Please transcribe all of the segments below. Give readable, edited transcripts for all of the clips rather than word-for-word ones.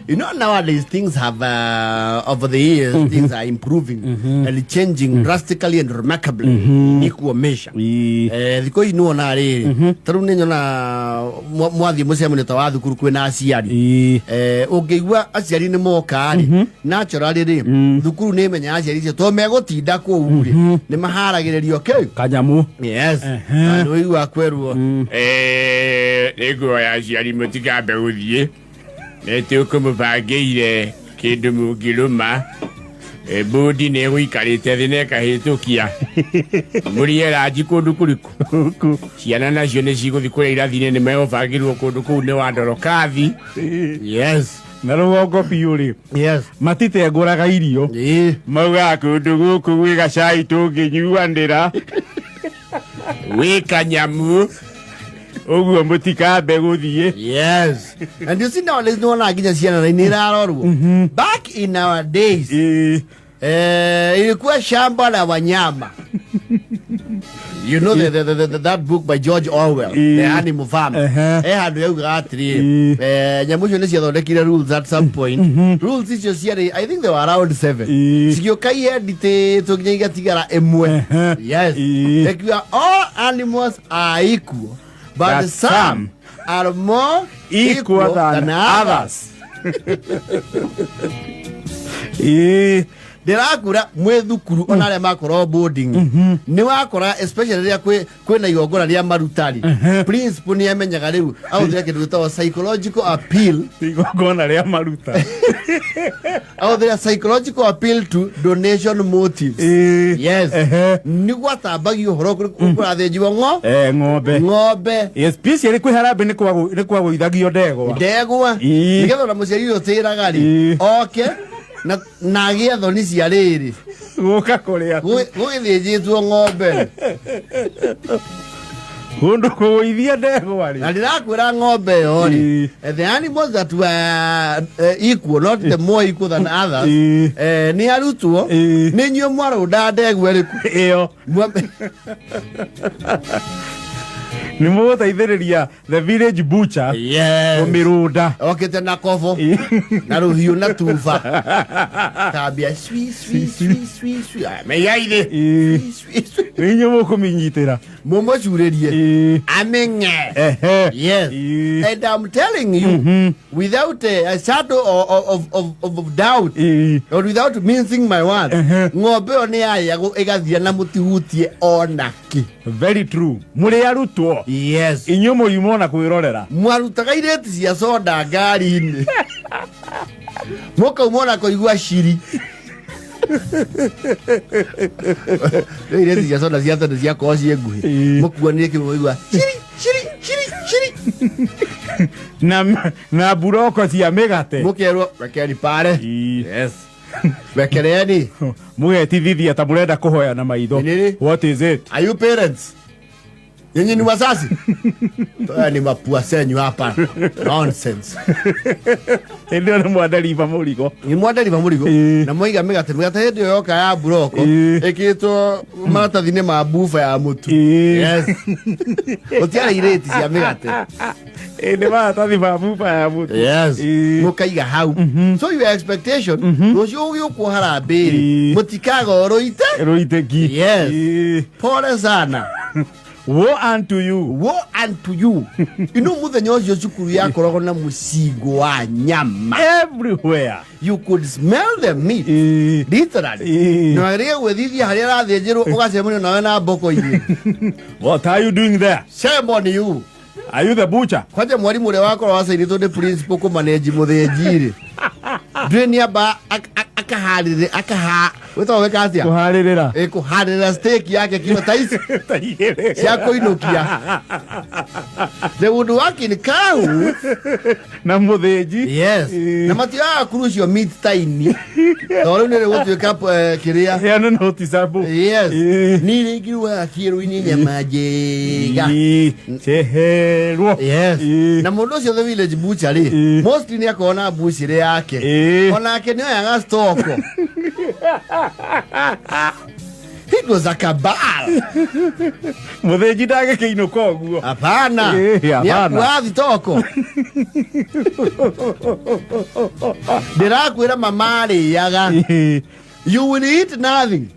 You know, nowadays things have, over the years, things are improving and changing drastically and remarkably in equal measure. Thikũ ici nĩwona rĩrĩ, ta rĩu nĩ nyona mwathiĩ mũcemanio ta wa thukuru kwĩna aciari. Ũngĩigua aciari nĩ moka rĩ, naturally rĩ, thukuru nĩ ĩmenyaga aciari icio to megũtinda kũu rĩ, nĩ maharagĩrĩrio kĩ Kanyamu. Yes. Na nĩ ũiguaga kwerwo, Nĩnguoya aciari mũtikambe gũthiĩ, nĩ tũkũmũbangĩire kĩndũ mũngĩrũma. Bũndi nĩ ĩgũikarĩte thĩ na ĩkahĩtũkia mũrĩe ranji kũndũ kũrĩkũ. Huku. Ciana nacio nĩ cigũthiĩ kũrĩa irathi-inĩ, nĩ megũbangĩrwo kũndũ kũu nĩ wa ndorokathi. Yes. Na rũgongo biũ rĩ, matitengũraga irio. Maugaga kũndũ gũkũ gwĩ gacai tũngĩnyuanĩra. Gwĩ kanyamu. Ũguo mũtikambe gũthiĩ. Yes, and you see, nowadays nĩwona nginya ciana nĩ irarorwo. Back in our days, ilikuwa shamba la wanyama. You know that book by George Orwell, The Animal Farm? Eh, handũ yaugaga atĩrĩ, nyamũ icio nĩ ciathondekire rules at some point. Rules icio ciarĩ, I think they were around seven. Cigĩũka ienditĩtwo nginya igatigara ĩmwe. Yes. Ĩkiuga all animals are equal, but But some some are more equal than others. Ndĩrakura mwĩ thukuru, ona arĩa makorwo boarding, nĩ wakora especially rĩrĩa kwĩna igongona rĩa marutari, principal nĩ amenyaga rĩu ahũthĩra kĩndũ gĩtagwo psychological appeal. Igongona rĩa maruta. Ahũthĩra psychological appeal to donation motives. Yes. Nĩ gwatambagio ũhoro kũrathĩnjiwo ng'o Ng'ombe. Ng'ombe. Especially kwĩ harambĩ nĩ kwagũithagio ndegwa. Ndegwa. Nĩgetha ona mũciari ũyũ ũtĩraga rĩ, oke na agĩe thoni cia rĩrĩ gũka kũrĩa gũgĩthĩnjĩtwo ng'ombe. Kũndũ kũgũithia ndegwa rĩ. Na ndĩrakwĩra ng'ombe ĩyo rĩ, the animals that were equal, not the more equal than others, nĩ arutwo, nĩ inyuĩ mwarũnda ndegwa ĩrĩkũ. Ĩyo nĩ mũgũteithĩrĩria the village butcher kũmĩrũnda. Okĩte na kobo na rũhiũ na tuba kambia cui cui cui cui cui. Ah, meigaithĩ. Cui, cui, cui. Nĩ inyuĩ mũkũmĩnyitĩra. Mũmũcurĩrie amĩng'e. Yes. And I'm telling you, without a shadow of doubt or without mincing my words, ng'ombe ĩyo nĩ yarĩagwo ĩgathira na mũtihutie ona kĩ. Very true, mũrĩ arutwo. Yes. Inyuĩ mũriuma ona kwĩrorera. Mwarutaga irĩti cia soda ngari-inĩ, mũkauma ona kũigua ciri. Rĩu irĩti cia soda cia tene ciakorwo ciĩ nguhĩ, mũkuanire kĩmwe, mũigua ciri ciri ciri ciri. Na buroko cia mĩgate. Mũkerwo wekeni pale. Yes, wekeleni. Mũgetithithia ta mũrenda kũhoya na maitho. Nini? What is it? Are you parents? Nyinyi ni wazazi? Toa ni mapua senyu hapa. Nonsense. Hĩndĩ ĩyo nĩ mwanderiba mũrigo. Nĩ mwanderiba mũrigo. Na mwaiga mĩgate, mĩgate hĩndĩ ĩyo yoka ya buroko ĩkĩrĩtwo maratathi-inĩ ma buba ya mũtu. Yes. Gũtiarĩ irĩti cia mĩgate. Ĩ, nĩ maratathi ma buba ya mũtu. Yes. Mũkaiga hau. So your expectation, rũciũ ũgĩũkwo harambĩ rĩ, mũtikaga ũrũite. Rũitĩki. Yes. Pole sana. Woe unto you. Woe unto you. Ino muthenya ũcio cukuru yakoragwo na mũcingo wa nyama. Everywhere. You could smell the meat. Literally. Na rĩrĩa gwĩthithia harĩa arathĩnjĩrwo, ũgacemania nawe na mboko igĩrĩ. What are you doing there? Shame on you. Are you the butcher? Kwanja mwarimu ũrĩa wakorwo wacainĩtwo nĩ principal kũmanenji mũthĩnji rĩ, ndũĩ nĩ amba akaharĩrĩ akaha wĩtagwo wĩka atĩa? Kũharĩrĩra. Ĩ, kũharĩrĩra steak yake kilo ta ici Ta igĩrĩ. cia kũinũkia. The would work in cow. Na mũthĩnji. Yes. Na matioyaga crucial meat taini tondũ rĩu nĩ rĩgũtuĩka kĩrĩa. Ĩyo nĩ noticeable. Yes. Nĩ rĩngĩrugaga kĩrũ-inĩ nyama njega. Ceherwo. Yes. Na mũndũ ũcio the village butcher rĩ, mostly nĩ akoragwo na mbucĩrĩ yake. Onake nĩ oyaga stoko. It was a cabal. Mũthĩnji ndangĩkĩinũka ũguo. Hapana. Eh, hapana. Nĩ akuathi toko. Ndĩrakwĩra mama arĩaga. You will eat nothing.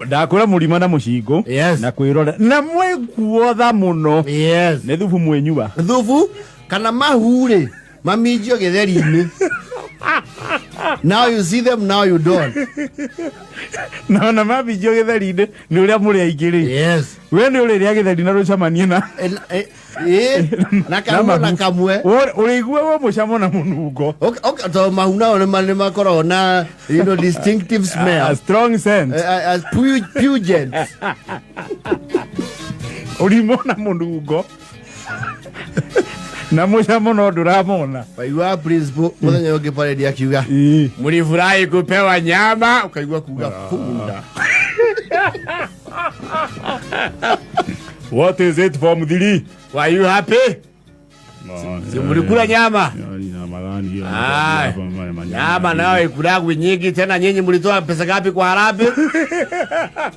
Ndakwĩra mũrima na mũcingũ. Yes. Na kwĩrora na mwĩguotha mũno. Yes. Nĩ thubu mwenyua. Thubu kana mahu rĩ maminjio gĩtheri-inĩ. Now you see them, now you don't. Na ona mambinjio gĩtheri-inĩ nĩ ũrĩa mũrĩ aingĩ rĩ. Yes. We nĩ ũrĩrĩa gĩtheri na rũcemanie na Na kamwe na kamwe. Ũrĩigua wo mũcamo na mũnungo. Okay, to mahu nao nĩ makoragwo na distinctive smell. A strong scent. As pungent. Ũrimũ na mũnungo. Na mũcamo no ndũramona. Waigua principal mũthenya ũngĩ parade akiuga Mlifurahi kupewa nyama, ukaigua kuga funda. What is it for Mthiri? Were you happy? Si mlikula nyama? Nyama nayo ikulagwi nyingi tena. Nyinyi mlitoa pesa ngapi kwa harambee?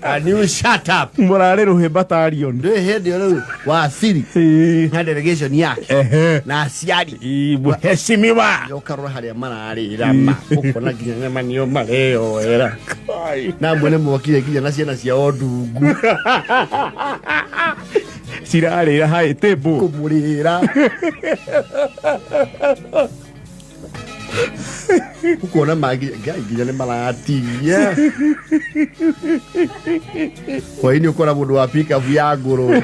Can you shut up? Mũrarĩ rũhĩ battalion. Ndĩ hĩndĩ ĩyo rĩu wa siri na delegation yake na aciari. Mheshimiwa. Ũkarora harĩa mararĩra ma ũkona nginya nyama nĩyo mareyoera. Na amwe nĩ mokire nginya na ciana ciao ndungu. Cirarĩra high table. Kũmũrĩra. Ũkona mangĩ ngai nginya nĩ maratigia. Hwaĩ-inĩ ũkora mũndũ wa pickup ya ngũrũ.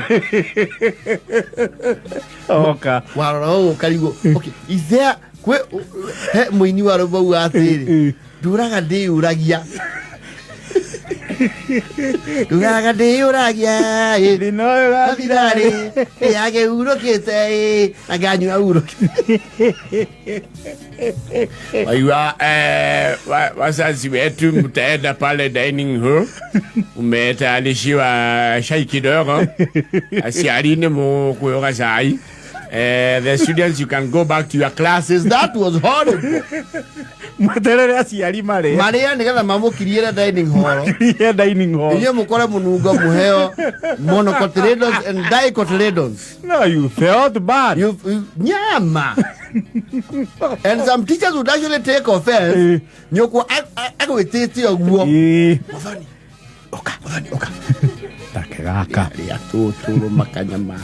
Oka. Warora ũũ ũkarigwo. Okay, is there kwĩ he mũini wa rwĩmbo auga atĩrĩrĩ, ndũraga ndĩyũragia. Ndũraga ndĩyũragia, ĩ. Thĩna ũyũ ũrathira rĩ, yage urũkĩte, ĩ, na nganyua urũkĩte. Waigua, wazazi wetu mtaenda pale dining hall, umetayarishiwa chai kidogo, aciari nĩ mũkũyoga cai. The students, you can go back to your classes. That was horrible. Mweterere aciari marĩe. Marĩe nĩgetha mamũkiriere dining hall. Makiriere dining hall. Inyuĩ mũkore mũnungo mũheo monocotyledons and dicotyledons. No, you felt bad. You nyama. And some teachers would actually take offense. Nyũkwa agwĩtĩte ũguo. Mũthoni, oka, mũthoni, oka. Take gaka. Rĩa tũtũ makanyama.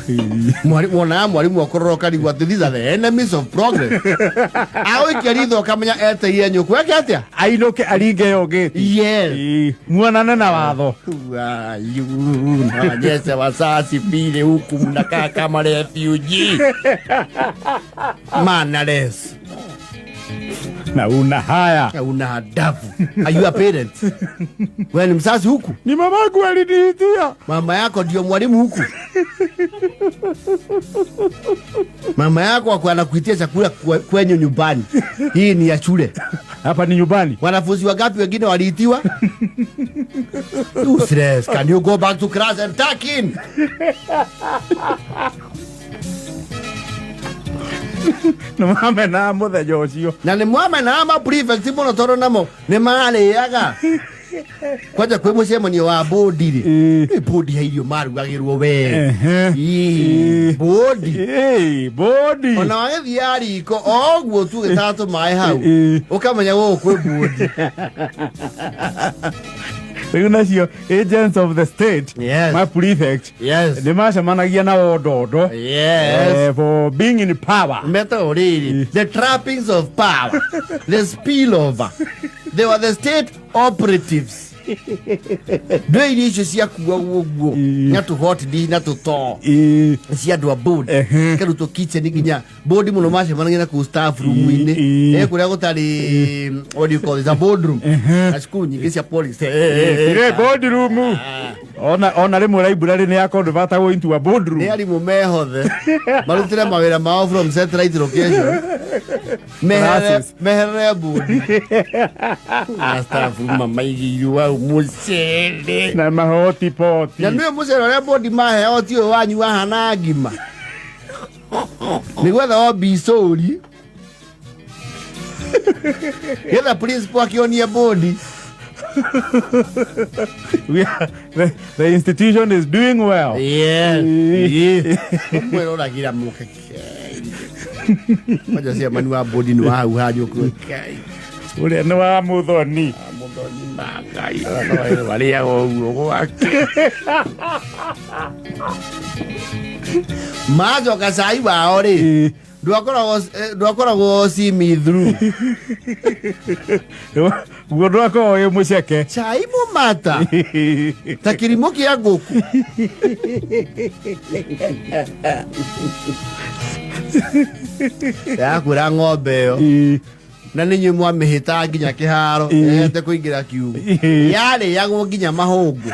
Mwarimu wonaga mwarimu akorora ũkarigwo atĩ these are the enemies of progress. Agũikia ritho ũkamenya eteire nyũkwa eke atĩa? Ainũke aringe yo gate. Yes. Muonane na watho. Naonyesha wasasi vile huku mnakaa kama refugee. Mannerless. Na una haya. Na una adabu. Are you a parent? Wewe ni mzazi huku? Ni mamangu aliniitia. Mama yako ndio mwalimu huku. Mama yako anakuitia chakula kwenyu nyumbani. Hii ni ya shule. Hapa ni nyumbani. Wanafunzi wangapi wengine waliitiwa? Useless. Can you go back to class and tuck in? Nĩ mwamena mũthenya ũcio. Na nĩ mwamena ma prefect mũno tondũ namo nĩ marĩaga. Kwanja kwĩ mũcemanio wa bodi rĩ. Nĩ bodi ya irio marugagĩrwo we. Bodi. Bodi. Ona wagĩthiĩ riko o ũguo tu gĩtatũ maĩ hau. Ũkamenya gũkũ kwĩ bodi. Rĩu nacio agents of the state. Yes. Ma prefect. Yes. Nĩ macemanagia na wondondo. Yes. For being in power. Metagwo rĩrĩ, the trappings of power. The spillover. They were the state operatives. Ndũĩ irio icio ciakuagwo ũguo na tũ hot dish na tũtoo cia andũ a board ikarutwo kitchen nginya board mũno macemanagia na kũu staff room-inĩ kũrĩa gũtarĩ what do you call it, a boardroom na cukuru nyingĩ cia police. Ire boardroom. Ona rĩmwe library nĩ yaconvertagwo into a boardroom. Nĩ arimũ mehothe marutĩre mawĩra mao from centralized location meherere board na staff room mamaigĩirwo hau mũcere na mahotipoti. Na nĩwe mũcere ũrĩa board maheo ti ũyũ wanyu wahana ngima. Nĩ gwetha o mbicũri getha principal akĩonie board. The institution is doing well. Yes. Mwĩroragira mũke kwanja ciamani wa bodi nĩ wa hau hanyu Ũrĩa nĩ wa mũthoni. Mũthoni ma Ngai marĩaga ũguo gwake. Macoka cai wao rĩ, ndwakoragwo see me through. Guo ndwakoragwo wĩ mũceke. Cai mũmata ta kĩrimũ kĩa ngũkũ. Yakwĩra ng'ombe ĩyo na nĩ inyuĩ mwamĩhĩta nginya kĩharo ĩhete kũingĩra kiugũ, yarĩagwo nginya mahũngũ.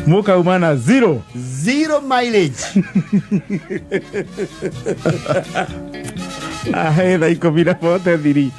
Mũkauma na zero. Zero mileage. Ahe 13:43.